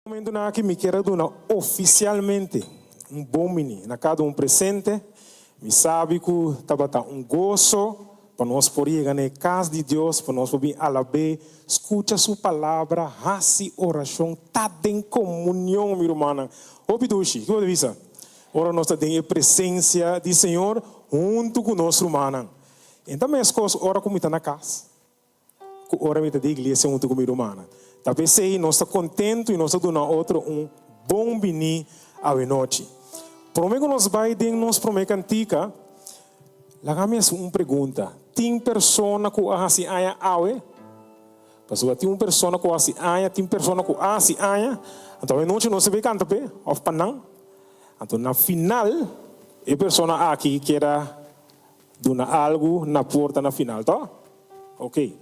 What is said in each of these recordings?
Momentunan aki mi kier a duna ofisialmente un bon bini na kada un presente. Mi sabi ku tabata un goso pa nos por yega na e kas di Dios, pa nos por bin alab'é, skucha su palabra, hasi orashon, ta den komunion, mi rumannan. Hopi dushi, kiko bo ta bisa? Ora nos ta den e presensia di Señor huntu ku nos rumannan. E ta meskos ora ku mi ta na kas. Ku ora mi ta di iglesia huntu ku mi rumannan. Ta p'esei nos ta kontentu i nos ta duna otro un bon biní awenochi. Promé ku nos bai den nos promé kantika, laga mi hasi un pregunta. Tin persona ku a hasi aña awe? Pasobra tin un persona ku a hasi aña, tin persona ku a hasi aña, anto awenochi nos ta bai kanta p'e òf pa nan. Anto na final e persona aki keda Duna algu na porta na final, to? Ok.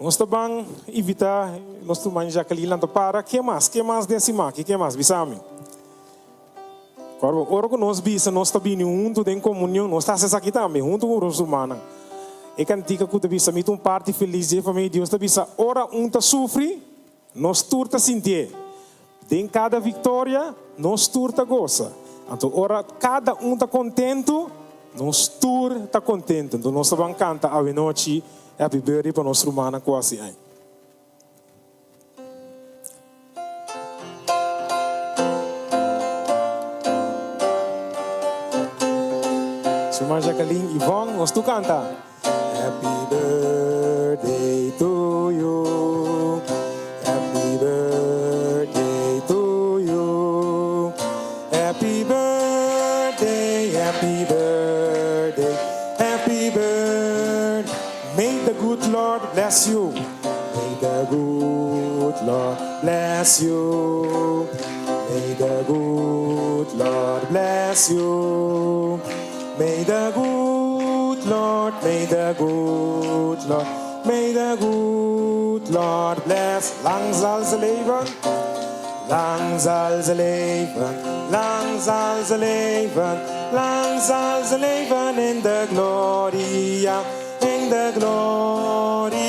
Nos ta ban invita nos ruman Jacqueline lanta para. Ke mas? Ke mas den siman aki? Ke mas? Bisa mi. Kòrda, ora ku nos bisa nos ta bini huntu den komunion, nos ta hasi esaki tambe, huntu ku nos rumannan. E kantika ku ta bisa mi ta un parti felis di e famia di Dios ta bisa, ora un ta sufri, Nos tur ta sintié. Den kada viktoria, nos tur ta gosa. Anto ora kada un ta kontentu, nos tur ta kontentu. Anto nos ta ban kanta awenochi Happy Birthday pa nos rumannan ku hasi aña. Ruman Jacqueline, Yvonne, nos tur kanta. Happy birthday to you Happy birthday to you Happy birthday, happy birthday Happy birthday May the good Lord bless you May the good Lord bless you May the good Lord bless you May the good Lord, may the good Lord, may the good Lord bless. Lang zal ze leven, lang zal ze leven, lang zal ze leven, lang zal ze leven in de gloria, in de gloria,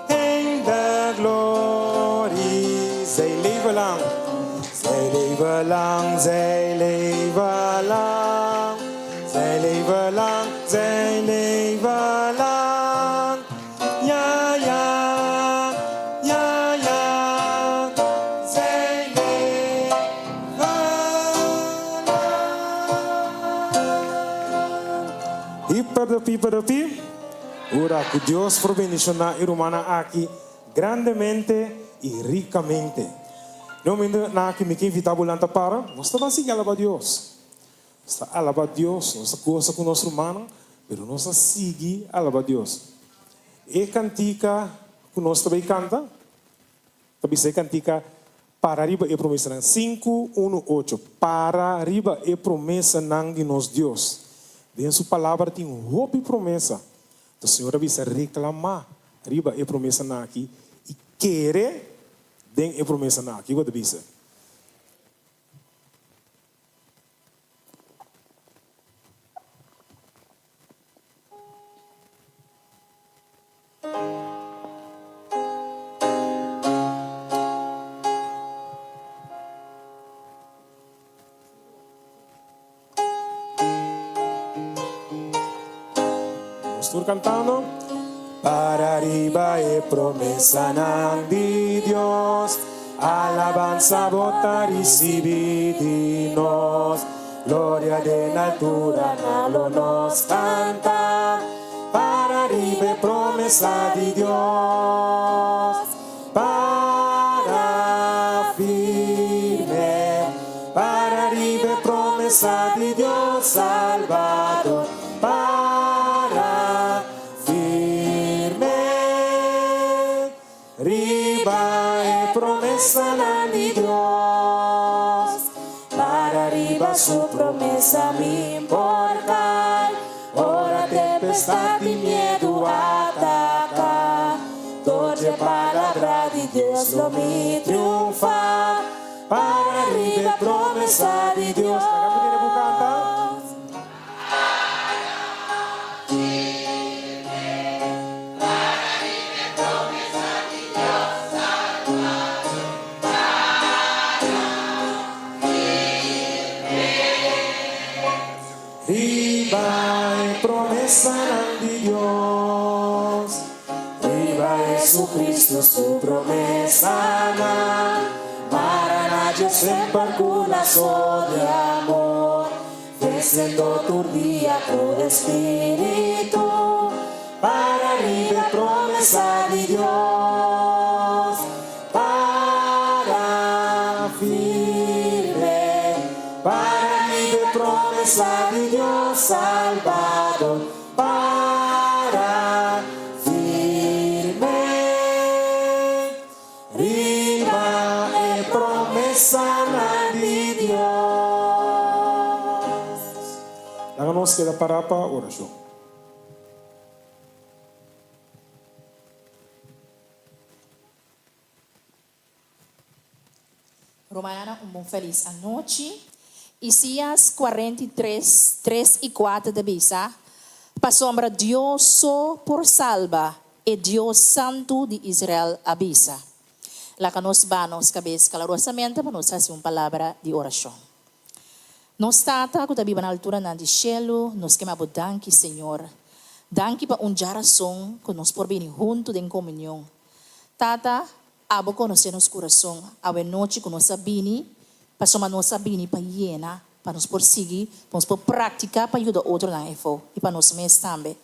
in de glorie. Zij leven lang. Zij leven lang, zij leven lang, zij leven lang, zij leven lang. Ja, ja, ja, ja, zij leven lang. Hiper de piper de pi. Ora ku Dios por bendishoná e rumannan aki grandemente i rikamente. Den momento nan aki mi ke invitá bo lanta para, nos ta ban sigui alabá Dios. Nos ta alabá Dios, nos ta gosa ku nos rumannan, pero nos ta sigui alabá Dios. E kantika ku nos ta bai kanta, ta bisa e kantika Para riba e promesanan, sinku, unu, ocho, Para riba e promesanan di nos Dios. Den su Palabra tin hopi promesa. Ta Señor a bisa reklamá riba e promesanan aki i kere den e promesanan aki. Kiko ta bisa? Nos tur cantando. Para riba e promesanan di Dios, alabansa bo ta ricibi di nos. Gloria den altura na lo nos canta, para riba e promesa di Dios. Para firme, para riba e promesa di Dios Salbador. Para firme, riba e promesanan di Dios. Para riba su promesa mi por kai. Ora tempestad di miedu ataca, Door dje palabra di Dios lo mi triunfa, Para riba e promesa di Dios. Laga mi tene bu canta. promesanan di Dios, riba Jesucristo su promesanan, mara na dje semper ku laso di amor, venciendo tur dia ku e Spiritu, para riba e promesa di Dios, para firme, para riba e promesa di Dios Salbador, para firme, riba e promesanan di Dios. Laga nos keda pará pa orashon. Romana un bon felis anochi. Isías 43, 3 i 4 ta bisa, Pasobra Dios so por salba, e Dios Santu di Israel a bisa. Laga nos baha nos kabes kalorosamente pa nos hasi un palabra di orashon. Nos Tata ku ta biba na alturanan di shelu, nos kema Bo danki, Señor. Danki pa un djarason ku nos por bini huntu den komunion. Tata, Abo konosé nos kurason awe nochi ku nos a bini, pasobra nos a bini pa yena, pa nos por sigui, pa nos por praktiká pa yuda otronan efo i pa nos mes tambe.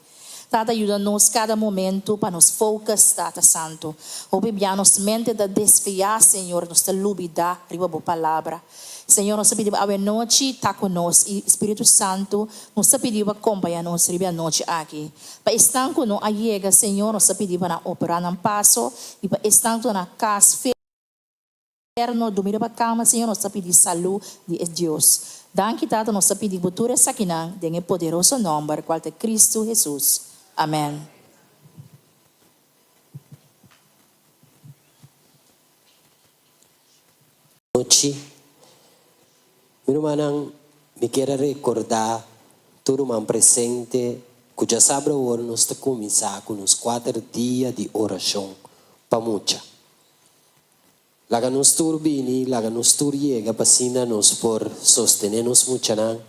Tata yuda nos kada momentu pa nos focus, Tata Santu. Hopi bia nos mente ta desviá, Señor, nos ta lubidá riba Bo Palabra. Señor, nos ta pidi Bo awe nochi ta ku nos i Spiritu Santu, nos ta pidi Bo pa kompañá nos riba e anochi aki. Pa esnan ku no a yega, Señor, nos ta pidi pa nan operá nan paso, i pa esnan ku ta na kas ferno, durmi riba kama, Señor, nos ta pidi salú di e Dios. Danki, Tata, nos ta pidi Bo tur esakinan den e poderoso nòmber kual ta Kristu Hesus. Amèn. Nochi. Mi rumannan, mi kier a rekordá tur ruman presente ku djasabra awor nos ta kuminsá ku nos kuater dia di orashon pa mucha. Laga nos tur bini, laga nos tur yega pa asina nos por sostené nos muchanan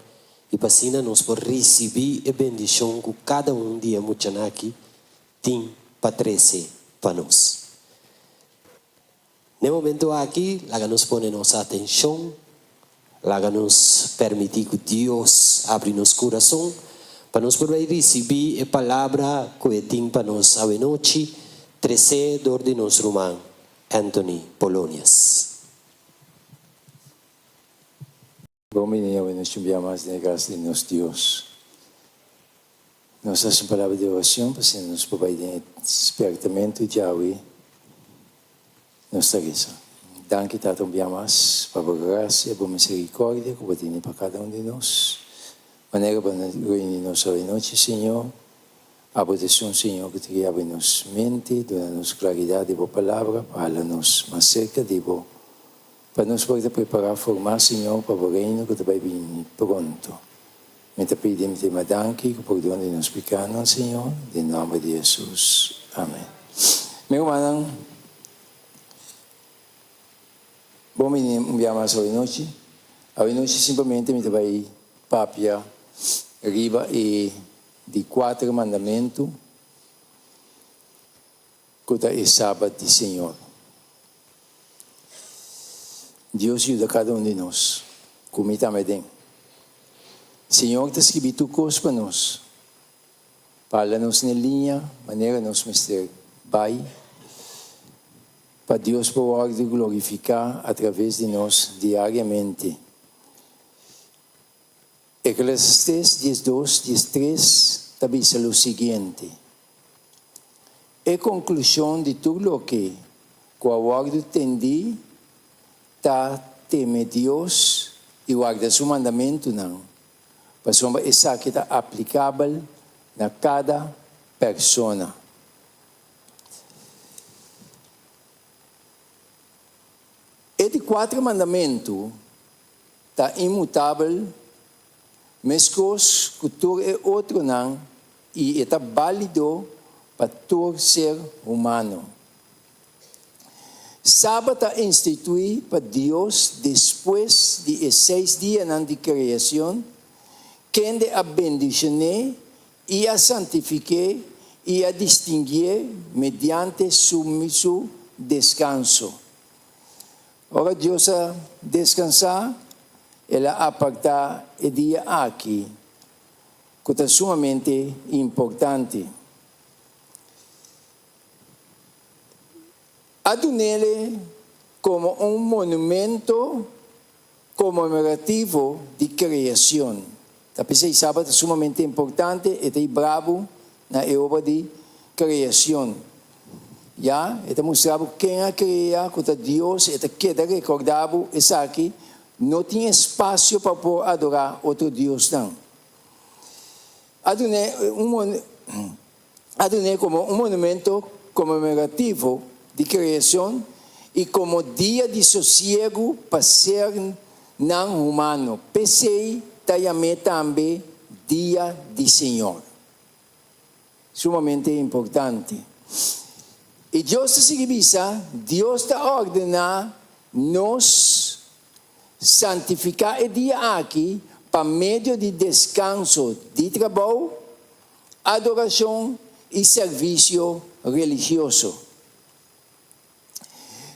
i pa asina nos por risibí e bendishon ku kada un di e muchanan aki tin pa trese pa nos. N'e momento aki, laga nos pone nos atencion, laga nos permiti cu Dios abri nos curason pa nos por bay ricibi e palabra cu e tin pa nos awenochi, trece dor di nos ruman Anthony Polonius. Bon bini awe nos chumbiá mas den e kas di nos Dios. Nos hasi un palabra di oracion pa asina nos por bai den e spertamentu djawe nos ta resa. Danki Tata un bia mas pa bo gracia, bo misericordia ku bo tene pa kada un di nos. Manera bo na reuni nos awe nochi Señor, abo ta esun Señor ku ta guia bo nos mente, duna nos claridad di bo palabra pa hala nos mas cerca di bo. Pa nos por ta prepará formá, Señor, pa bo Reino ku ta bai bini pronto. Mi ta pidi mi tema danki ku pordon di nos pikánan, Señor, den nòmber di Hesus. Amèn. Mi rumannan, bon bini un bia mas awe nochi. Awe nochi simplemente mi ta bai papia riba e di kuater mandamentu ku ta e Sabat di Señor. Dios yuda kada un di nos, ku mi tambe den. Señor ta skibi tur kos pa nos, parla nos n'e liña manera nos mester bai, pa Dios por wòrdu glorifiká atraves di nos diariamente. Eclesiastés 12, 13 ta bisa lo siguiente, E konklushon di tur loke ku a wòrdu tendí ta teme Dios i warda su mandamentunan, pasobra esaki ta aplikabel na kada persona. E di kuater mandamentu ta inmutabel meskos ku tur e otronan i e ta bálido pa tur ser humano. Sabat ta instituí pa Dios despues di e seis dianan di kreashon, kende a bendishon'é. i a santifik'é i a distinguié mediante su su deskanso. Ora Dios a deskansá, el a apartá e dia aki ku ta sumamente importante. A dun'ele komo un monumento konmemorativo di kreashon. Ta p'esei Sabat ta sumamente importante, e ta i brabu na e obra di kreashon. Ya, e ta mustra bo ken a krea, ku ta Dios, e ta keda rekordá bo esaki, no tin espasio pa por adorá otro diosnan. A dun'é un a dun'é komo un monumento konmemorativo di kreashon i komo dia di sosiegu pa sernan humano. P'esei ta yam'é tambe Dia di Señor. Sumamente importante. I Dios ta sigui bisa, Dios ta ordená nos santifiká e dia aki pa medio di deskanso di trabou, adorashon i servisio religioso.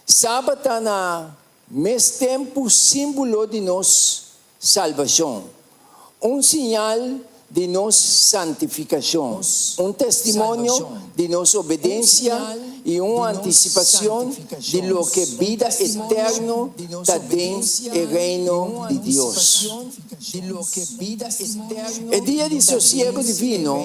Sabat ta na mes tempu símbolo di nos salbashon, un siñal di nos santifikashon, un testimonio di nos obedensia i un antisipashon di loke bida eterno ta den e Reino di Dios. E dia di sosiego divino.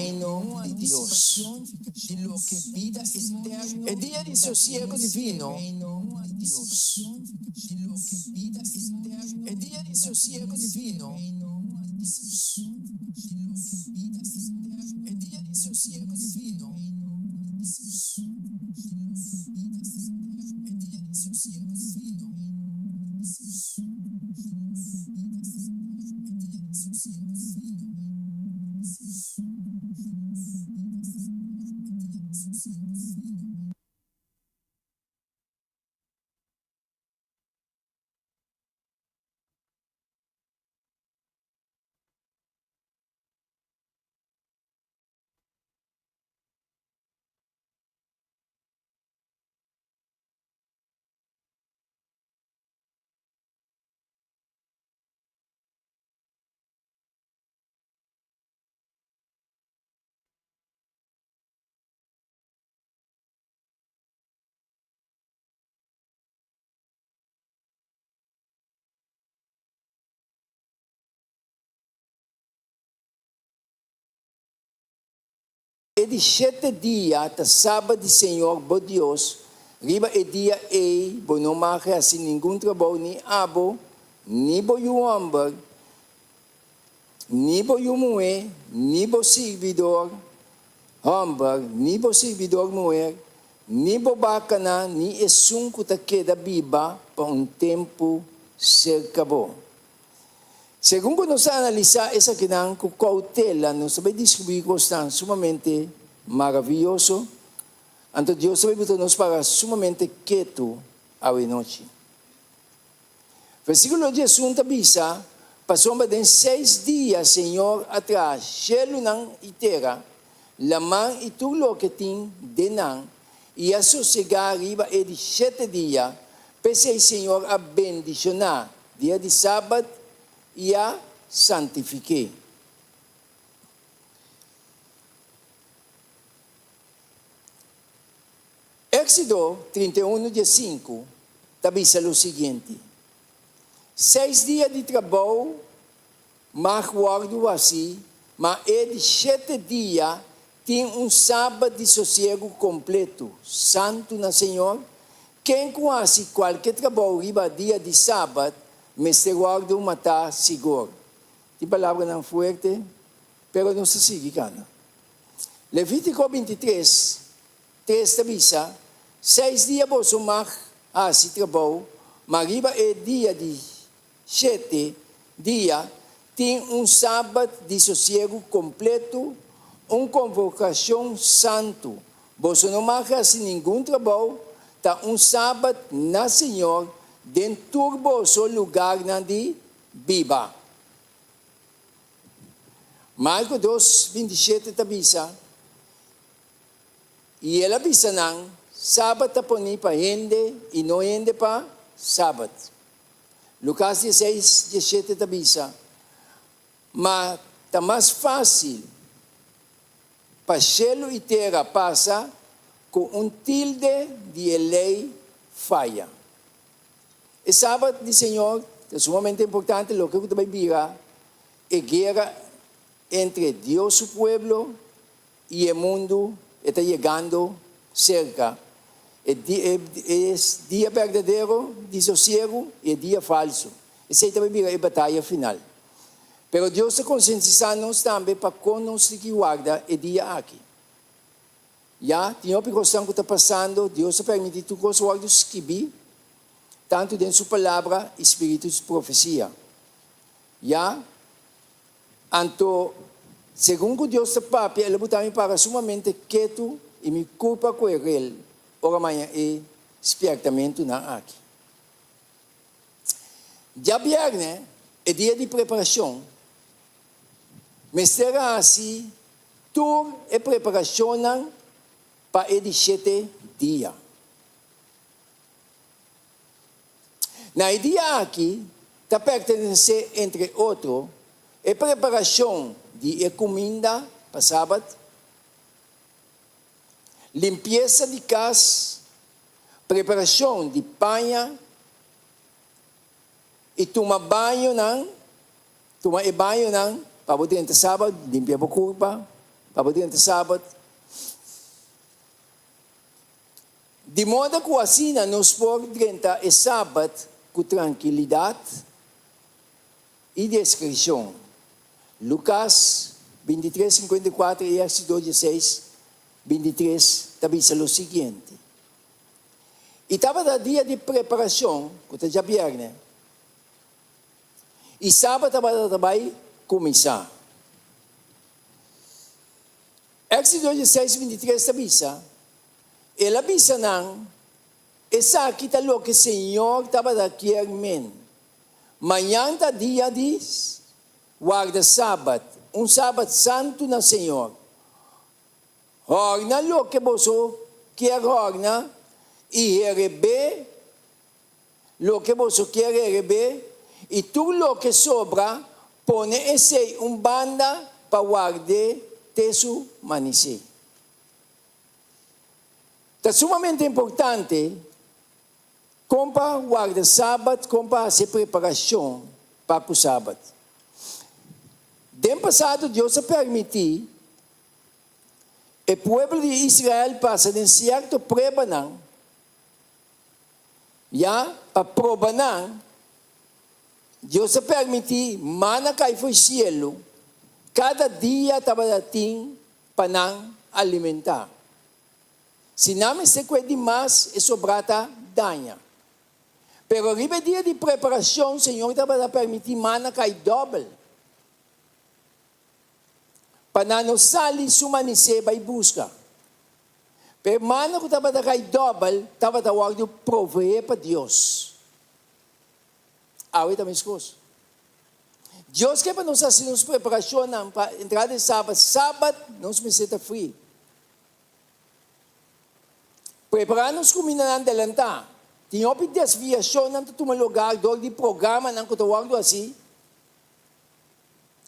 E di shete dia ta Sabat di Señor bo Dios, riba e dia ei bo no mag hasi ningun trabou ni abo, ni bo yu hòmber, ni bo yu muhé, ni bo sirbidor hòmber, ni bo sirbidor muher, ni bo bakanan, ni esun ku ta keda biba pa un tempu serka bo. Segun ku nos ta analisá esakinan ku koutela, nos ta bai diskubrí kosnan sumamente maravioso. Anto Dios ta bai buta nos para sumamente ketu awenochi. Versíkulo diesun ta bisa, Pasobra den seis dia Señor a traha shelunan i tera, laman i tur loke tin den nan, i a sosegá riba e di shete dia, p'esei Señor a bendishoná Dia di Sabat i a santifik'é. Éxodo 31 diesinku ta bisa lo siguiente, Seis dia di trabou mag wòrdu hasí, ma e di shete dia tin un sabat di sosiegu kompletu, santu na Señor. Ken ku hasi kualke trabou riba dia di sabat mester wòrdu matá sigur. Tin palabranan fuerte, pero nos ta sigui kana. Levítiko 23, 3 ta bisa, Seis dia boso mag hasi trabou, ma riba e dia di shete dia tin un sabat di sosiegu kompletu, un konvokashon santu. Boso no mag hasi ningun trabou, ta un sabat na Señor den tur boso lugarnan di biba. Marko dos, 27 ta bisa, I el a bisa nan, Sabat ta poní pa hende i no hende pa sabat. Lukas 16, 17 ta bisa, Ma ta mas fásil pa shelu i tera pasa ku un tilde di e lei faya. E Sabat di Señor ta sumamente importante loke ku ta bai bira e guera entre Dios su pueblo i e mundu e ta yegando serka. E e dia berdadero di sosiegu i e dia falsu. Esei ta bai bira e bataya final. Pero Dios ta konsientisá nos tambe pa kon nos tin ki warda e dia aki. Ya, tin hopi kosnan ku ta pasando, Dios a permití tur kos wòrdu skibí, tantu den Su Palabra i spiritu di profesia. Ya, anto, segun ku Dios ta papia, el a buta mi para sumamente ketu i mi kurpa ku e rel ora maña e spièrtamentunan aki. Djabièrnè, e dia di preparashon, mester a hasi tur e preparashonnan pa e di shete dia. Na e dia aki ta pertenesé entre otro e preparashon di e kuminda pa Sabat, limpiesa di kas, preparashon di paña i tuma bañonan, tuma e bañonan pa bo drenta Sabat, limpia bo kurpa pa bo drenta Sabat. Di moda ku asina nos por drenta e Sabat ku trankilidat i deskreshon. Lukas 23, 54 i Éxodo 16, 23 ta bisa lo siguiente, I tabata dia di preparashon, ku ta djabièrnè, i sabat tabata ta bai kuminsá. Éxodo 16, 23 ta bisa, El a bisa nan, Esaki ta loke Señor tabata kier men, Mañan ta dia di warda sabat, un sabat santu na Señor. Hòrna loke boso kier hòrna i herebé loke boso kier herebé, i tur loke sobra, pone esei un banda pa ward'é te su manisé. Ta sumamente importante kon pa warda Sabat, kon pa hasi preparashon pa ku Sabat. Den pasado Dios a permití e pueblo di Israel pasa den sierto pruebanan, ya pa proba nan, Dios a permití mana kai for cielu, kada dia tabata tin pa nan alimentá. Si nan mester kue di mas, e sobrá ta daña. Pero riba e dia di preparashon, Señor tabata permití mana kai dòbel. Pa nan no sali su manisé bai buska. Pero e mana ku tabata kai dòbel tabata wòrdu proveé pa Dios. Awe ta meskos. Dios ke pa nos hasi nos preparashonnan pa entrada di Sabat. Sabat nos mester ta fri. Prepará nos kumindanan delantá. Tin hopi desviashonnan ta tuma lugar dor di programanan ku ta wòrdu hasi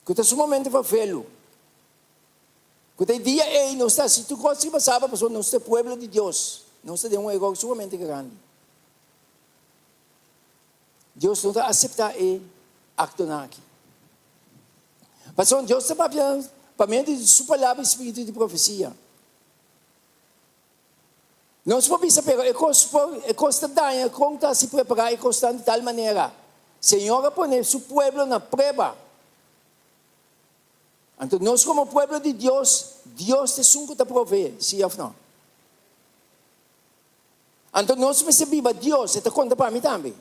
ku ta sumamente vervelu. Ku ta e dia ei nos ta hasi tur kos riba Sabat pasobra nos ta e pueblo di Dios. Nos ta den un eror sumamente grandi. Dios no ta aseptá e aktonan aki. Pasobra Dios ta papia pa medio di su Palabra i spiritu di profesia. Nos por bisa, pero e kos por, e kos ta daña, kon ta hasi prepará e kosnan di tal manera? Señor a pone su pueblo na prueba. Anto nos komo pueblo di Dios, Dios ta esun ku ta proveé, sí òf no? Anto nos mester biba Dios, e ta konta pa mi tambe.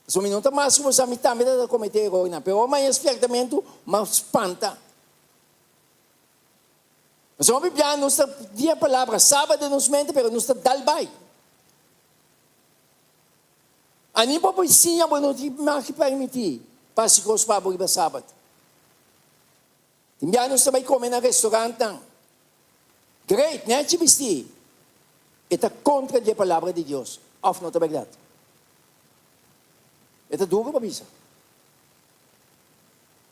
Pasobra mi no ta mas ku bo sa, mi tambe ta ta kometé erornan. Pero ora mi haña spièrtamentu, mi a spanta. Pasobra hopi bia nos ta di e palabra Sabat den nos mente, pero nos ta dal bai. Ani bo por siña bo no tin mag di permití pa hasi kos pa bo riba Sabat. Tin bia nos ta bai kome na restaurantnan. Great, nèchi bistí. E ta kontra di e Palabra di Dios, òf no ta bèrdat? E ta duru pa bisa.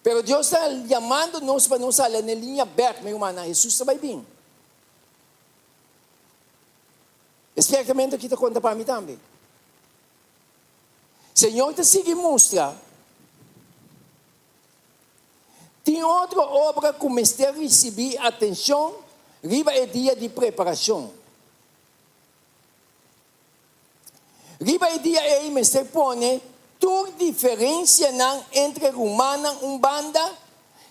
Pero Dios ta yamando nos pa nos hala n'e liña bèk, mi rumannan. Hesus ta bai bin. E spiertamentu aki ta konta pa mi tambe. Señor ta sigui mustra tin otro obra ku mester risibí atenshon riba e dia di preparashon. Riba e dia ei mester pone tur diferensianan entre rumannan un banda,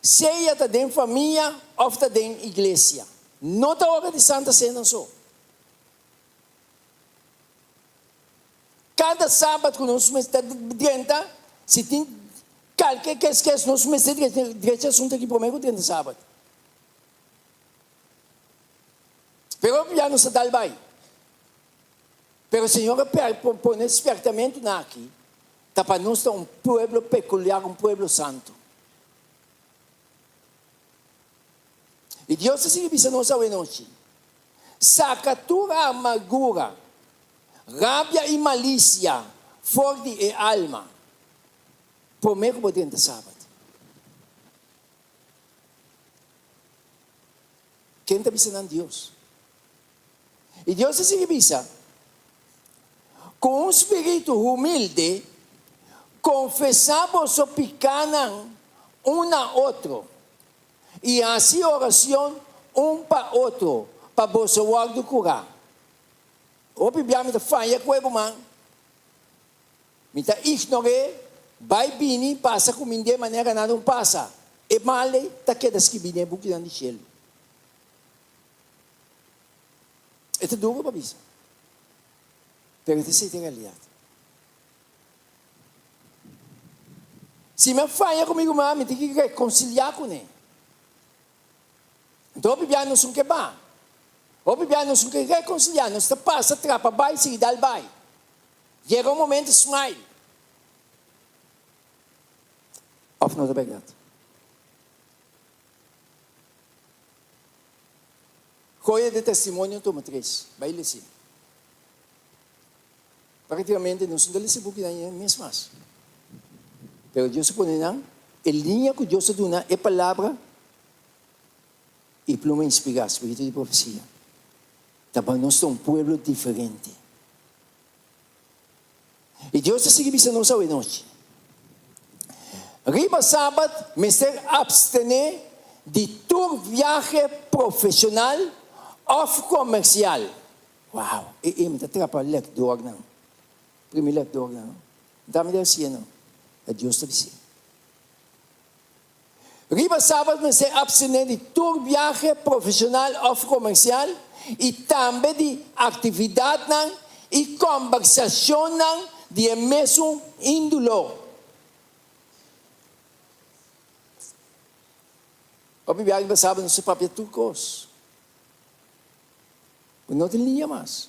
sea ta den famia òf ta den iglesia. No ta ora di Santa Sena so. Kada sabat ku nos mester drenta, si tin kalke keskes nos mester drecha asuntu aki promé ku drenta sabat. Pero ya nos ta dal bai. Pero Señor a pone spiertamentunan aki ta pa nos ta un pueblo pekuliar, un pueblo santu. I Dios ta sigui bisa nos awenochi, Saka tur amargura, rabia i malisia for di e alma, promé ku bo drenta Sabat. Ken ta bisa nan? Dios. I Dios ta sigui bisa, Ku un spiritu humilde, konfesá boso pikánan un na otro, i hasi oracion un pa otro pa boso wordu curá. Hopi bia mi ta faya cu e ruman, mi ta ignor'é, bai bini pasa cu mi den manera nada un pasa. E mal ei ta keda skibi den e bukinan di cielu. E ta duro pa bisa, pero e ta esei ta e realidad. Si mi a faya ku mi ruman, mi tin ki rekonsiliá kuné. Anto hopi bia nos un ke ba. Hopi bia nos un ke rekonsiliá. Nos ta pasa trapa bai, sigui dal bai. Yega un momento smile. Òf no ta bèrdat? Joya de testimonio tuma tres. Bai lesi. Práktikamente nos no ta lesa e bukinan ei mes mas. Pero Dios a pone nan e liña ku Dios a duna e palabra i pluma inspirá, spiritu di profesia, ta pa nos ta un pueblo diferente. I Dios ta sigui bisa nos awenochi, Riba Sabat mester abstené di tur viahe profeshonal òf komersial. Wow! E e mi ta trapa lekdornan. Primi lekdornan no. Mi ta mi ta hacié no. Ta Dios ta bisé. Riba Sabat mester abstené di tur biahe profesional of comercial i tambe di actividadnan i combersacionnan di e mesun índulo. Hopi biaha riba Sabat nos ta papia tur cos. Bo no tin liña mas.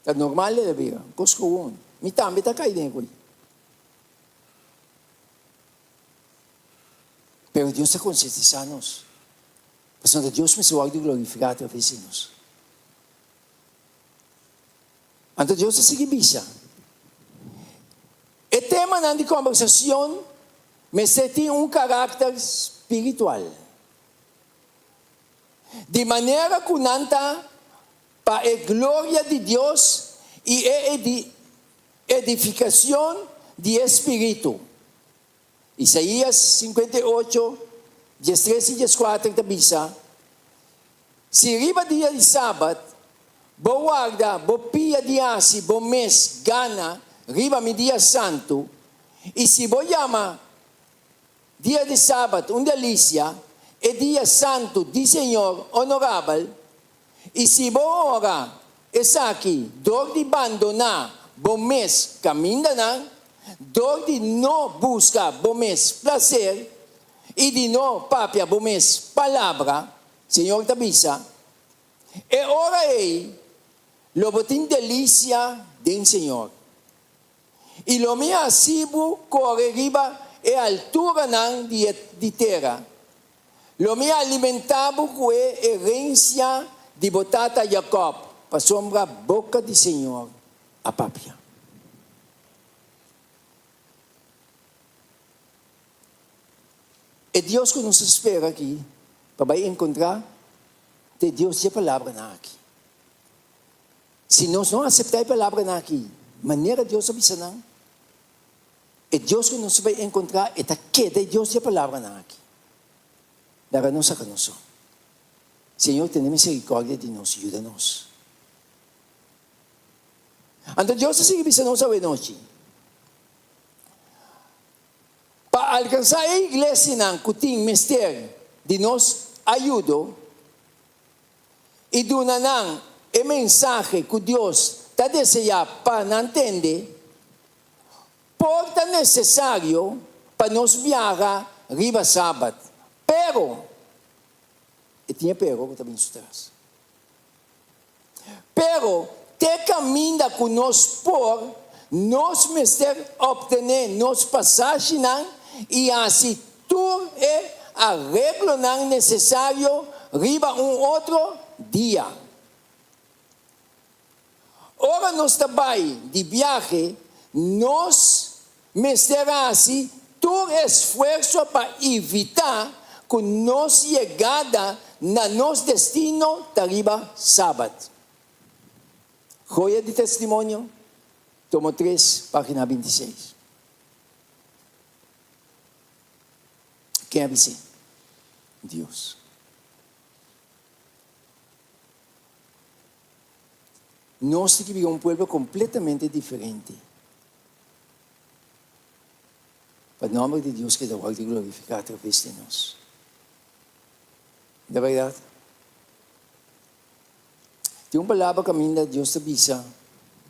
Ta normal el a bira, un kos gewoon. Mi tambe ta kai den e koi. Pero Dios ta konsientisá nos. Pasobra Dios mester wòrdu glorifiká atraves di nos. Anto Dios ta sigui bisa, E temanan di kòmbersashon mester tin un karakter spiritual. Di manera ku nan ta pa e gloria di Dios i e edificacion di e spiritu. Isaías 58, 13 i 14 ta bisa, Si riba dia di Sabat bo warda bo pia di hasi bo mes gana riba mi dia santu, i si bo yama Dia di Sabat un delisia, e dia santu di Señor onorabel, i si bo ora esaki dor di bandoná bo mes kamindanan, dor di no buska bo mes plaser i di no papia bo mes palabra, Señor ta bisa, e ora ei lo bo tin delisia den Señor. I lo mi hasi bo kore riba e alturanan di e di tera. Lo mi alimentá bo ku e herensia di bo tata Jakòb, pasobra boka di señor a papia. E Dios ku nos ta spera aki pa bai enkontrá ta e Dios di e palabranan aki. Si nos no aseptá e palabranan aki manera Dios a bisa nan, e Dios ku nos ta bai enkontrá e ta keda e Dios di e palabranan aki. Laga nos saka nos so. Señor tene miserikòrdia di nos, yuda nos. Anto Dios ta sigui bisa nos awenochi. Pa alkansá e iglesianan ku tin mester di nos ayudo i duna nan e mensahe ku Dios ta deseá pa nan tende, por ta nesesario pa nos biaha riba Sabat. Pero, e tin e pero ku ta bin su tras. Pero te kaminda ku nos por, nos mester optené nos pasashinan i hasi tur e areglonan nesesario riba un otro dia. Ora nos ta bai di biahe, nos mester hasi tur esfuerso pa evitá ku nos yegada na nos destino ta riba Sabat. Joya di Testimonio, tomo tres, página bintiseis. Ken a bis'é? Dios. Nos tin ki bira un pueblo completamente diferente pa nomber di Dios keda wòrdu glorifiká atraves di nos. Ta bèrdat? Tin un palabra kaminda Dios ta bisa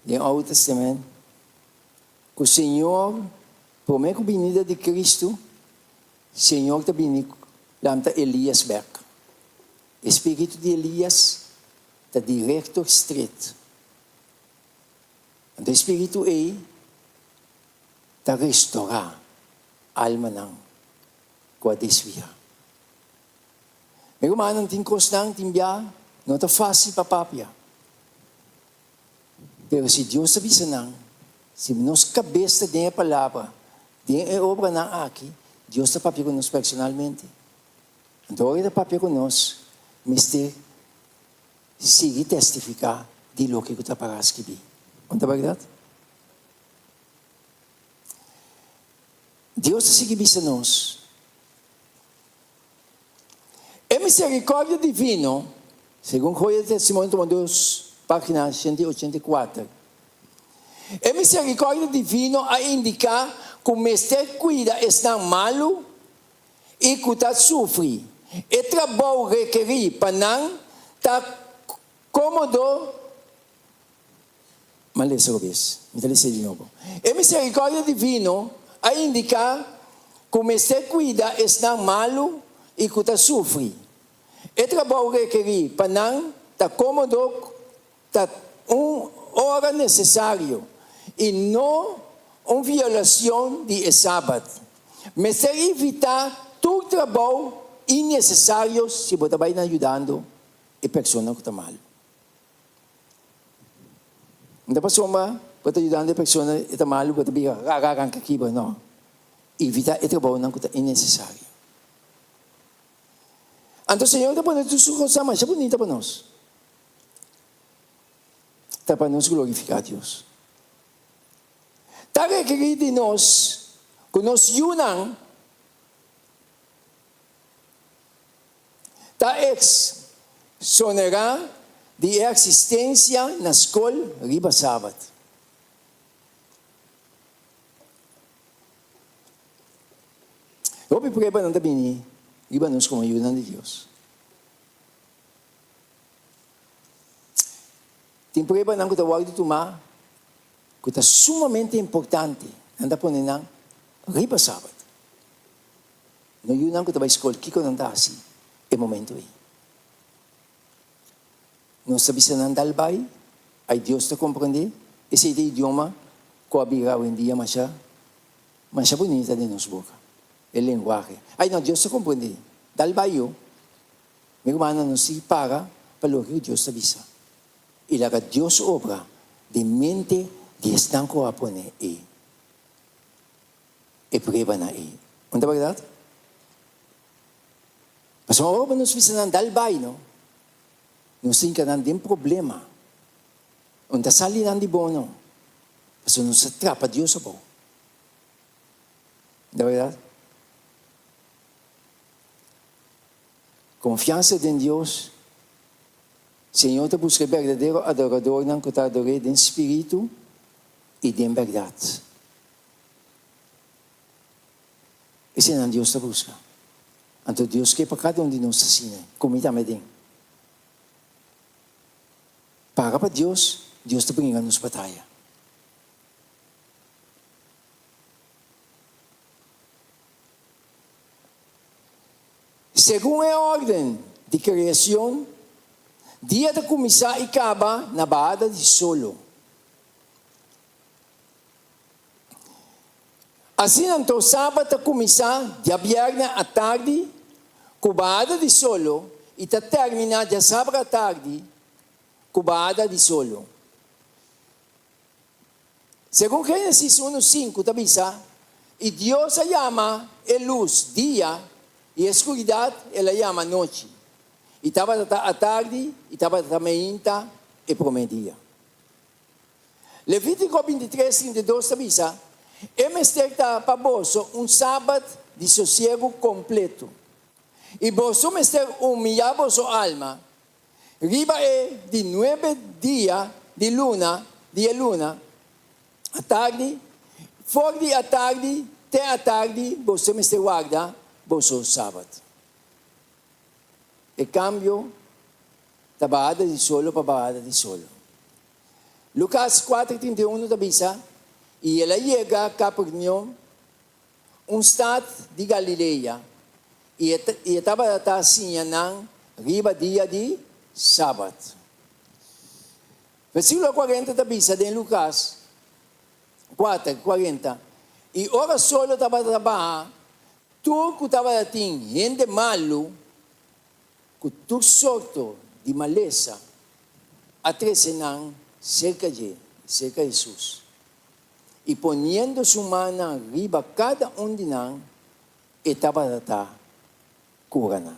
den Oude Testament ku Señor promé ku binida di Cristo, Señor ta bini lanta Elias bèk. E spiritu di Elias ta directo stret. Anto e spiritu ei ta restorá almanan ku a desviá. Mi rumannan, tin kosnan tin bia no ta fásil pa papia. Pero si Dios ta bisa nan, si nos kabes ta den e palabra, den e obranan aki, Dios ta papia ku nos personalmente. Anto ora e ta papia ku nos, mester sigui testifiká di loke ku ta pará skibí. No ta bèrdat? Dios ta sigui bisa nos, E miserikòrdia divino, segun Joya di Testimonio tomo dos, página 184, e miserikòrdia divino a indiká ku mester kuida esnan malu i ku ta sufri. E trabou rekerí pa nan ta kómodo. M'a lesa robes. Mi ta lesa di nobo. E miserikòrdia divino a indiká ku mester kuida esnan malu i ku ta sufri. E trabou rekerí pa nan ta kómodo ta un ora nesesario i no un violacion di e Sabat. Mester evitá tur trabou innesesario si bo ta bai na yudando e persona ku ta malu. No ta pasobra bo ta yudando e persona e ta malu bo ta bira rara ranka kibra, no. Evitá e trabounan ku ta innesesario. Anto Señor ta pone tur su cosnan masha bunita pa nos. Ta pa nos glorifica Dios. Ta rekeri di nos cu nos yunan ta exonera di e asistencia na scol riba Sabat. Hopi pruebanan ta bini riba nos komo yunan di Dios. Tin pruebanan ku ta wòrdu tumá ku ta sumamente importante, nan ta pone nan riba Sabat. No yunan ku ta bai skol, kiko nan ta hasi e momento ei? Nos ta bisa nan dal bai, ai Dios ta komprendé, esei ta idioma ku a bira awendia masha. Masha bunita den nos boka e lenguahe. Ay no, Dios ta komprendé. Dal bai yo. Mi rumannan, nos sigui para pa loke ku Dios ta bisa i laga Dios obra den mente di esnan ku a pone e e pruebanan ei. Un ta bèrdat? Pasobra ora ku nos bisa nan dal bai no, nos ta hinka nan den problema. Un ta sali nan di bon no, pasobra nos ta trapa Dios abou. Un ta bèrdat? Konfiansa den Dios. Señor ta buska e berdadero adoradornan ku ta ador'é den spiritu i den bèrdat. Eseinan Dios ta buska. Anto Dios ke pa kada un di nos ta asina, ku mi tambe den. Paga pa Dios, Dios ta bringa nos bataya. Segun e órden di kreashon, dia ta kuminsá i kaba na bahada di solo. Asina anto sabat ta kuminsá djabièrnè atardi ku bahada di solo i ta terminá djasabra atardi ku bahada di solo. Segun Génesis unu sinku ta bisa, I Dios a yama e lus dia, i e skuridat el a yama nochi. I tabata ta atardi i tabata ta meinta e promé dia. Levítiko bintitres, 32 ta bisa, E mester ta pa boso un sabat di sosiegu kompletu, i boso mester humiyá boso alma Riba e di nuebe dia di luna di e luna, atardi, for di atardi te atardi boso mester warda boso sabat. E kambio ta bahada di solo pa bahada di solo. Lukas kuater 31 ta bisa, I el a yega Kapernaum, un stat di Galilea, i e tabata ta siña nan riba dia di Sabat. Versíkulo kuarenta ta bisa den Lukas kuater, kuarenta, I ora solo tabata ta baha, tur ku tabata tin hende malu ku tur sorto di malesa a trese nan serka dje, serka Hesus. I poniendo su mannan riba kada un di nan, e tabata ta kura nan.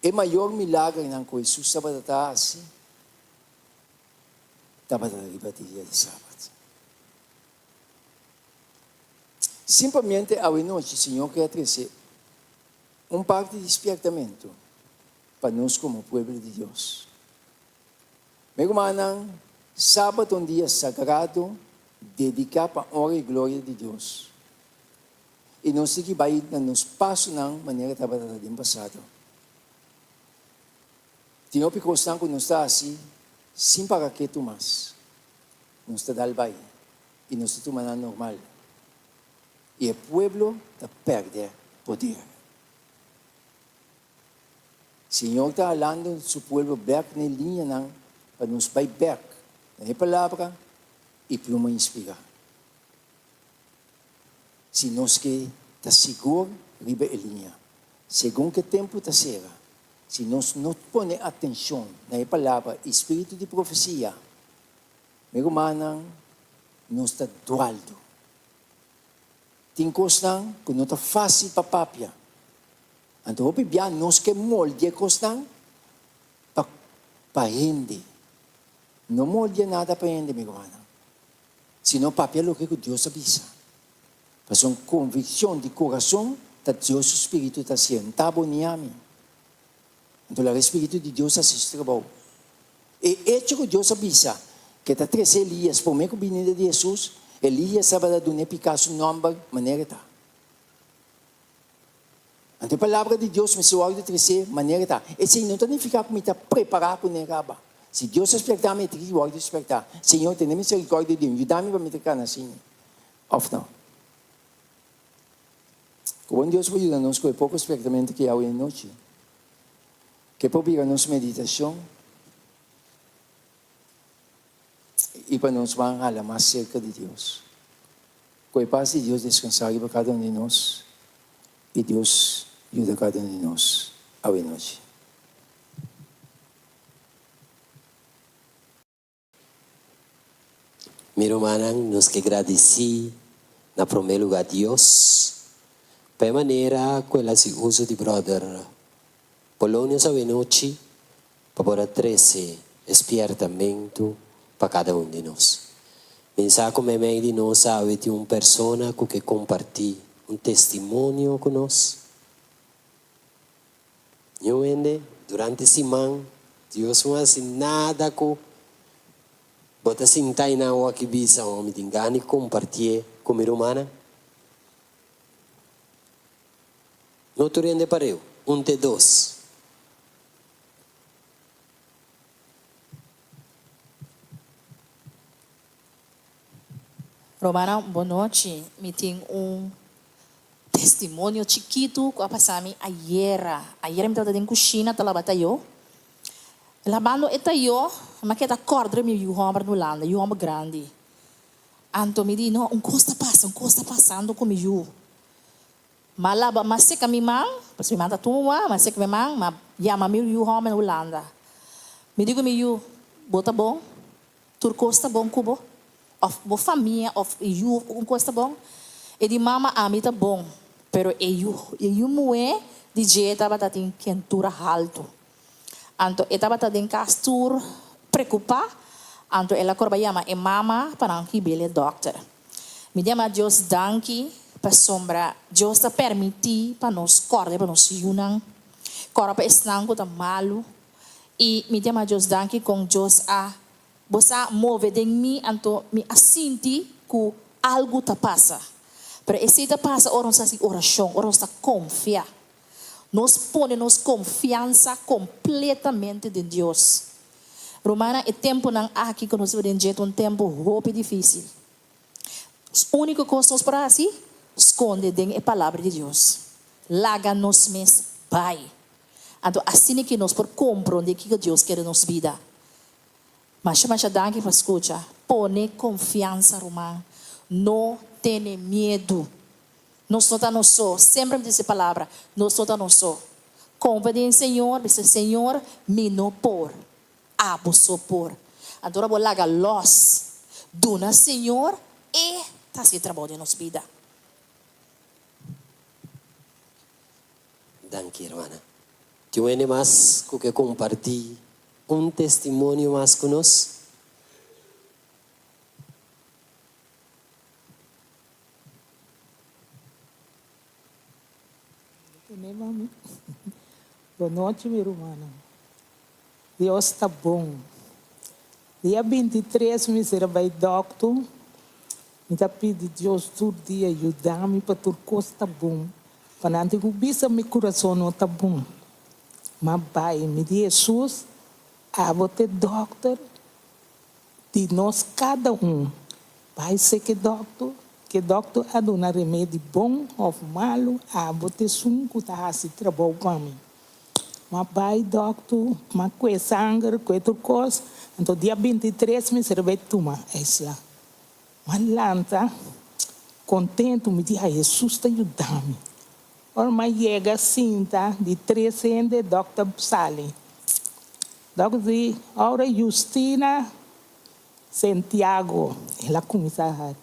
E mayor milagernan ku Hesus tabata ta hasi tabata riba dia di Sabat. Simplemente awenochi Señor ke a trese un parti di spiertamentu pa nos komo pueblo di Dios. Mi rumannan, Sabat ta un dia sagrado dediká pa honra i gloria di Dios. I nos tin ki bai na nos pasonan manera tabata ta den pasado. Tin hopi kosnan ku nos ta hasi sin para ketu mas. Nos ta dal bai i nos ta tuma nan normal. I e pueblo ta pèrdè poder. Señor ta halando su pueblo bek na e liñanan pa nos bai bek na e Palabra i pluma inspirá. Si nos ke ta sigur riba e liña, segun ke tempu ta sera, si nos no pone atenshon na e Palabra i spiritu di profesia, mi rumannan, nos ta dualdu. Tin kosnan ku no ta fásil pa papia. Anto hopi bia nos ke moldia e kosnan pa pa hende. No moldia nada pa hende, mi rumannan, sino papia loke ku Dios a bisa. Pasobra un konvikshon di kurason ta Dios su spiritu ta hasié, no ta abo ni ami. Anto laga e spiritu di Dios hasi su trabou. E echo ku Dios a bisa ku e ta trese Elias promé ku binida di Hesus, Elias tabata duna e piká su nòmber manera e ta. Anto e palabra di Dios mester wòrdu tresé manera e ta. Esei no ta nifiká ku mi ta prepará kuné kaba. Si Dios a spertá mi, e tin ki wòrdu spertá. Señor, tene miserikòrdia di mi, yuda mi pa mi ta kana asina òf no. Ku bon Dios por yuda nos ku e poko spertamentu ki awe anochi, ke por bira nos meditashon i pa nos ban hala mas serka di Dios. Ku e pas di Dios deskansá riba kada un di nos i Dios yuda kada un di nos awenochi. Mi rumannan, nos ke gradisí na promé lugá Dios pa e manera ku el hasi uso di bròder Polonius awenochi pa por a trese e spièrtamentu pa kada un di nos. Mi sa ku meimei di nos awe tin un persona ku ke kompartí un testimonio ku nos. Niun hende durante siman Dios no hasi nada ku bo ta sinta einan awor aki bisa, Oh, mi tin gana di kompartié ku mi rumannan. No tur hende pareu, un te dos. Rumannan, bon nochi. Mi tin un Testimonio chikitu ku a pasa mi ayera. Ayera mi tabata den kushina ta laba tayó. Labando e tayó, mi a keda kòrda riba mi yu hòmber na Hulanda, yu hòmber grandi. Anto mi di, no, un kos ta pasa, un kos ta pasando ku mi yu. Mi a laba, mi a seka mi man, pasobra mi man ta tuma, mi a seka mi man, mi a yama mi yu hòmber na Hulanda. Mi di ku mi yu, bo ta bon? Tur kos ta bon ku bo? Of bo famia of e yu un kos ta bon? E di mama ami ta bon, pero e yu e yu muhé di dje tabata tin kentura haltu. Anto e tabata den kas tur prekupá, anto el a korba yama e mama pa nan hib'el e dòkter. Mi dema Dios danki pasobra Dios ta permití pa nos kòrda pa nos yunan, kòrda pa esnan ku ta malu, I mi dema Dios danki kon Dios a bo sa move den mi anto mi a sinti ku algu ta pasa. Pero esei ta pasa ora nos hasi orashon, ora nos ta konfia. Nos pone nos konfiansa kompletamente den Dios. Rumannan, e tempunan aki ku nos ta biba den dje ta un tempu hopi difísil. Úniko kos nos por hasi, skonde den e Palabra di Dios. Laga nos mes bai. Anto asina ki nos por komprondé kiko Dios ke den nos bida. Masha masha danki pa skucha. Pone konfiansa ruman. No tene miedu. Nos no ta nos so. Semper mi ta disi e palabra, nos no ta nos so. Konfia den Señor, bisa Señor, mi no por. Abo so por. Anto ora bo laga lòs, duna Señor, E ta hasi e trabou den nos bida. Danki hermana. Tin un hende mas ku ke kompartí un testimonio mas ku nos? Bon nochi mi rumannan. Dios ta bon. Dia 23 mi ser a bai dòkter. Mi ta pidi Dios tur dia yuda mi pa tur kos ta bon. Pa nan tin ku bisa mi kurason no ta bon. Ma bai mi di Hesus, abo ta e dòkter di nos kada un. Bai sek e dòkter, ke dòkter a duna remedi bon òf malu, abo ta esun ku ta hasi trabou pa mi. Ma bai dòkter, ma kue sanger, kue tur kos. Anto dia 23 mi ser bai tuma esla. Ma lanta kontentu, mi di, Ai, Hesus ta yuda mi. Ora mi a yega sinta di tres hende, dòkter sali. Dòkter di, Ora Justina Santiago, el a kuminsá hari.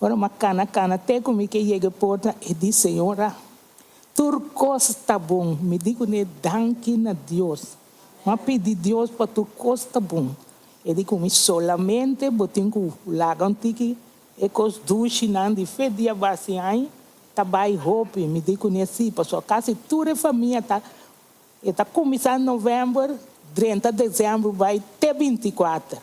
Ora mi a kana kana te ku mi ke yega e porta, e di, Señora, tur kos ta bon. Mi di kuné, Danki na Dios. Mi a pidi Dios pa tur kos ta bon. E di ku mi, Solamente bo tin ku laga un tiki e kos dushinan di fe dia basi ai ta bai hopi. Mi di kuné, Si, pasobra kasi tur e famia ta E ta kuminsá novèmber, drenta desèmber bai te 24.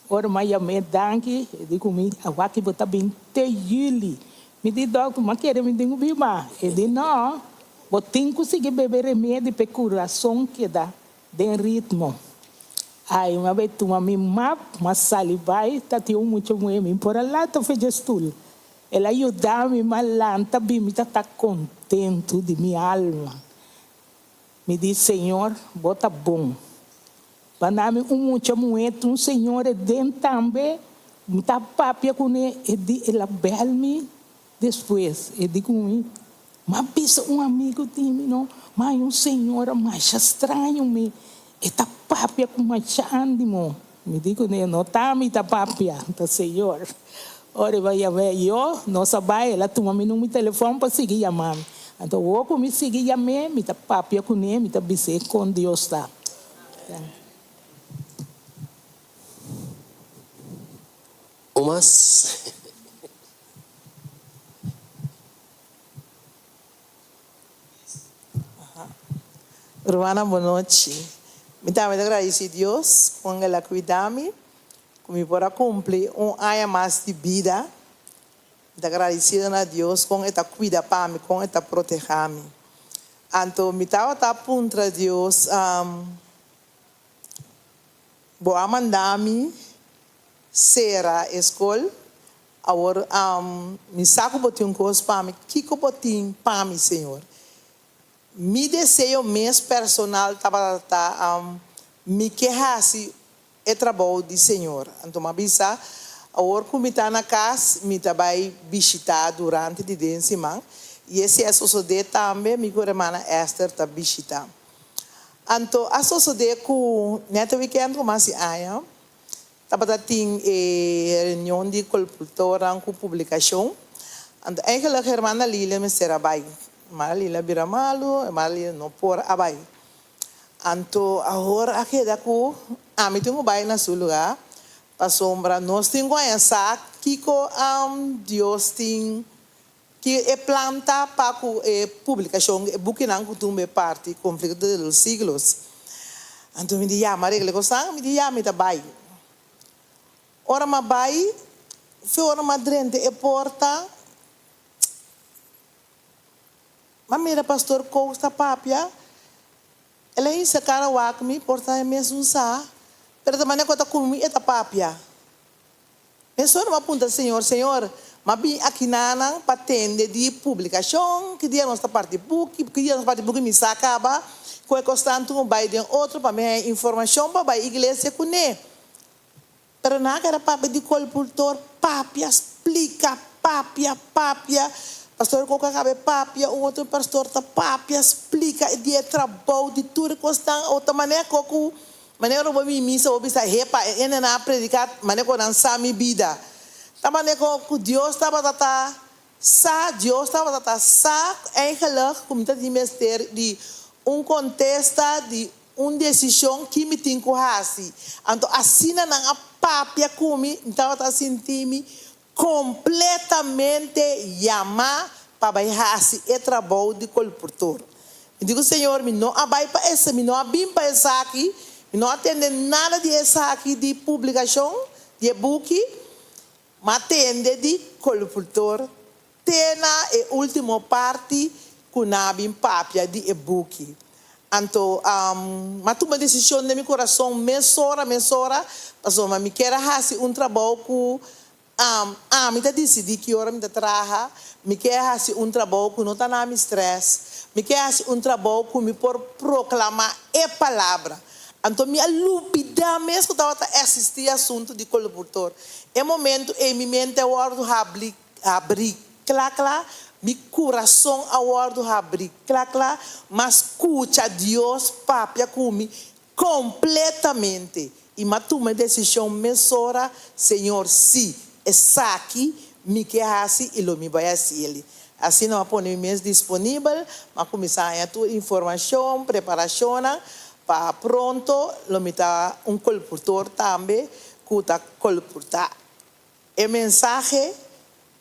Ora mi a yam'é danki, e di ku mi, Awaki bo ta bin te yüli. Mi di, Dòkter, mi a kere mi tin ku biba. E di, Nò, bo tin ku sigui bebe remedi pa e kurason keda den ritmo. Ai, mi a bai tuma mi map, mi a sali bai, ta tin un mucha muhé, mi por a lanta for dje stul. El a yuda mi, mi a lanta bin, mi ta ta kontentu di mi alma. Mi di, Señor, bo ta bon. Banda mi un mucha muhé, un señora den tambe. Mi ta papia kuné, e di el a bèl mi despues. E di ku mi, M'a bisa un amigu di mi no, ma hay un señora masha straño mi, e ta papia ku masha andimo. Mi di kuné, No ta mi ta papia, ta Señor. Ora e bai yam'é, yo no sa bai, el a tuma mi number di telefòn pa sigui yama mi. Anto awor ku mi sigui yam'é, mi ta papia kuné, mi ta bis'é kon Dios ta. Un mas. Rumannan bon nochi. Mi tambe ta gradisi Dios con el a cuida mi cu mi por a cumpli un aña mas di bida. Mi ta gradicido na Dios con e ta cuida pa mi, con e ta proteha mi. Anto mi tabata puntra Dios, Bo a manda mi sera e skol, awor mi sa ku bo tin un kos pa mi, kiko bo tin pa mi, Señor? Mi deseo mes personal tabata ta mi ke hasi e trabou di Señor. Anto mi a bisa, awor ku mi ta na kas, mi ta bai bishitá durante di den siman, i esei a sosodé tambe, mi ku hermana Esther ta bishitá. Anto a sosodé ku nèt e wikènt ku mas di aña tabata tin e reunion di kolportornan ku publikashon. Anto eigenlik hermana Lilia mester a bai. Hermana Lilia a bira malu, hermana Lilia no por a bai. Anto awor a keda ku ami tin ku bai na su lugá pasobra nos tin ku haña sa kiko Dios tin Ki e plan ta pa ku e publikashon e bukinan ku tumba e parti Conflicto de los Siglos? Anto mi di ya, m'a regla e kosnan, mi di ya, mi ta bai. Ora m'a bai, fe ora m'a drenta e porta, m'a mira pastor Cox ta papia, el a hinsa kara wak mi, por ta e mesun sa, pero ta manera ku e ta ku mi e ta papia. Mesora m'a puntra Señor, Señor, m'a bin akinanan pa tende di publicacion, ki dia nos ta parti buki, ki dia nos ta parti buki, mi sa caba cu e cosnan tur un bay den otro pa mi haya informacion pa bay iglesia cune. Pero nan a keda papia di colpultor, papia, splica, papia, papia, pastor Coco a caba e papia, un otro pastor ta papia, splica di e trabou, di tur e cosnan, otro manera cu Manera bo mi misa bo bisa hepa e hendenan a prediká manera ku nan sa mi bida. Ta manera ku Dios tabata ta sa, Dios tabata ta sa eigenlijk ku mi ta tin mester di un kontesta di un desishon ki mi tin ku hasi. Anto asina nan a papia ku mi, mi tabata sinti mi Completamente yamá pa bai haci e trabou di colportor. Mi di cu Señor, mi no a bai pa ese, mi no a bin pa esaki, mi no a tende nada di esaki di publicacion di e buki, m'a tende di colportor te na e ultimo parti cu nan a bin papia di e buki. Anto, m'a tuma decision den mi curason mesora, mesora, pasobra mi kier a haci un trabou cu ami ta dicidi ki ora mi ta traha, mi kier haci un trabou cu no ta na mi stress, mi kier haci un trabou cu mi por proclama e palabra. Anto mi a lubida mes cu tabata existi asunto di colportor. E momento ey mi mente a wordo habli Habrí kla kla, mi kurason a wòrdu habrí kla kla, m'a skucha Dios papia ku mi kompletamente i m'a tuma e desishon mesora, Señor, sí, esaki mi ke hasi i lo mi bai hasi el. Asina m'a pone mi mes disponibel, m'a kuminsá haña tur informashon, preparashonnan, pa pronto lo mi ta un kolportor tambe ku ta kolportá E mensahe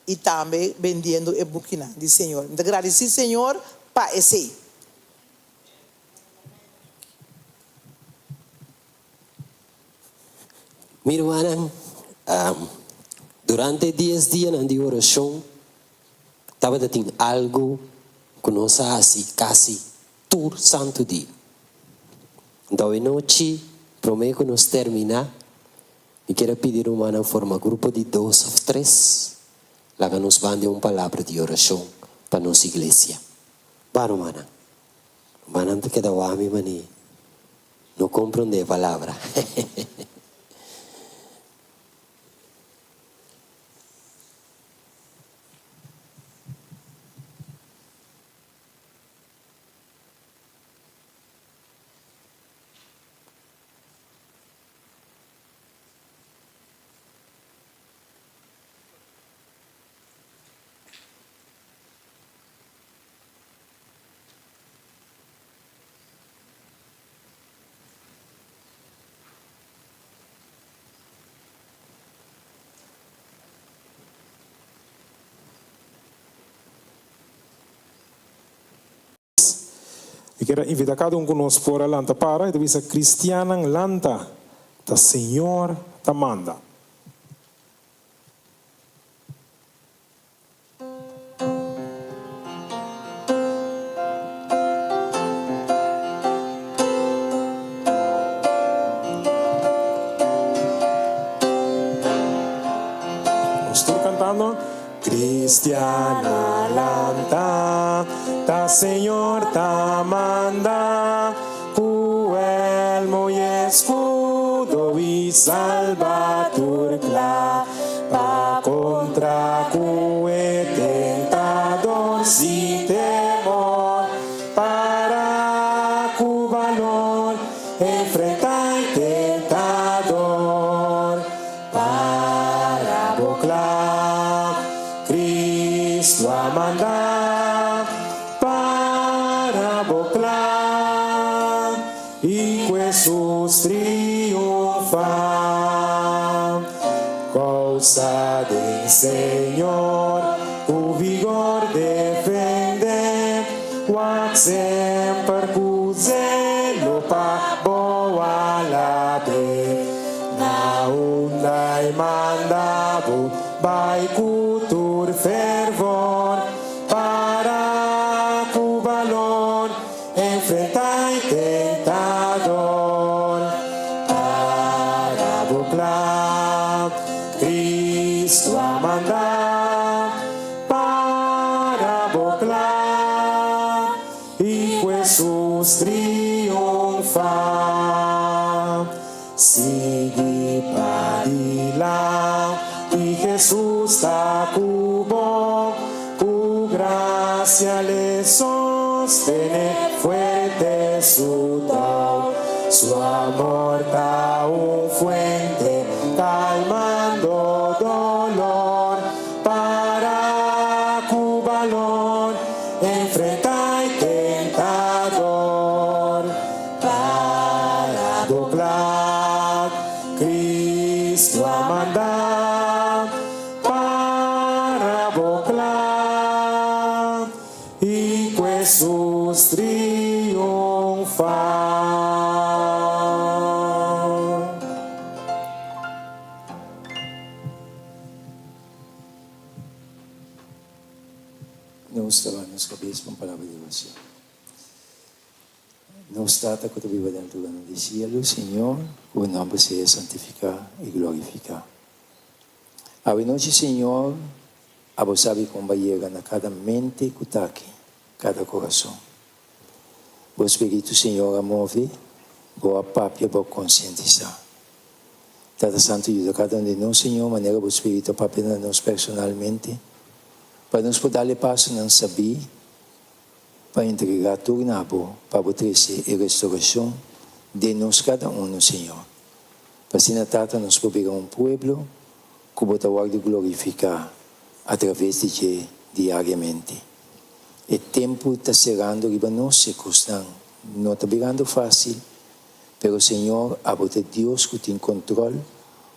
i tambe bendiendo e bukinan di Señor. Mi ta gradisí Señor pa esei. Mi rumannan, durante e dies dianan di orashon tabata tin algu ku nos a hasi kasi tur santu dia. Nto e nochi promé ku nos terminá, Mi kier a pidi rumannan forma grupo di dos of tres, laga nos banda un palabra di orashon pa nos iglesia. Ba rumannan. Rumannan ta keda wak mi mani no komprondé e palabra. Mi kier a invita kada un ku nos por a lanta para i ta bisa, Kristiannan lanta, ta Señor ta manda. Nos tur cantando. Cristiana lanta, ta Señor ta manda, cu elmo y escudo y salba tur cla, pa contra cu e tentador sin temor, para cu balor enfrenta e tentador. Para bo cla, Cristo a manda, para bo cla, y cu Jesus triunfa. Causa den Señor, cu vigor defende, wak semper cu zelo pa bo alabe. Na unda e manda bo bai ku tur fervor, para ku balor enfrenta e tentador. Para bo kla, Cristo a manda, para bo kla. I ku Hesus triunfá. Sigui padilanti, Hesus ta ku bo, ku grasia l'e sostené fuerte su tou. Su amor ta un fuente kalmando dolor, para ku balor Enfrenta e tentador, para bo kla, Cristo a manda, para bo kla, i ku Hesus triunfa. Nos ta baha nos kabes pa un palabra di oracion. Nos Tata cu ta biba den altuganan di cielo, Señor, cu bo nomber sea santifica y glorifica. Awe nochi, Señor, abo sabi con ba yega na cada mente cu ta aki, cada corazon. Bo Spiritu, Señor, a move, bo a papia, bo a concientisa. Tata Santu, yuda kada un di nos, Señor, manera Bo Spiritu a papia na nos personalmente, pa nos por dal e pasonan sabí pa entregá tur na Bo, pa Bo trese e restoracion den nos kada uno, Señor. Pa asina, Tata, nos por bira un pueblo ku Bo ta wòrdu glorifiká atraves di dje diariamente. E tempu ta serando riba nos, e kosnan no ta birando fásil, Pero Señor, abo ta Dios cu tin control,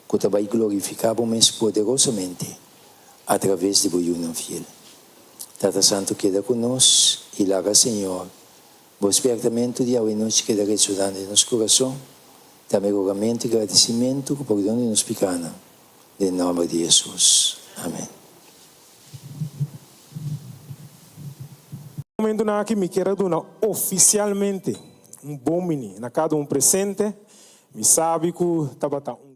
cu ta bay glorifica bo mes poderosamente a traves di bo yunan fiel. Tata Santo keda cu nos y laga Señor, bo spiertamento di awenochi keda resonando den nos curason, tambe rogamento y gradicimento cu pordon di nos picanan, den nomber di Jesus. Amen. Momentonan aki mi kier a duna oficialmente un bon bini na cada un presente. Mi sabi cu tabata un.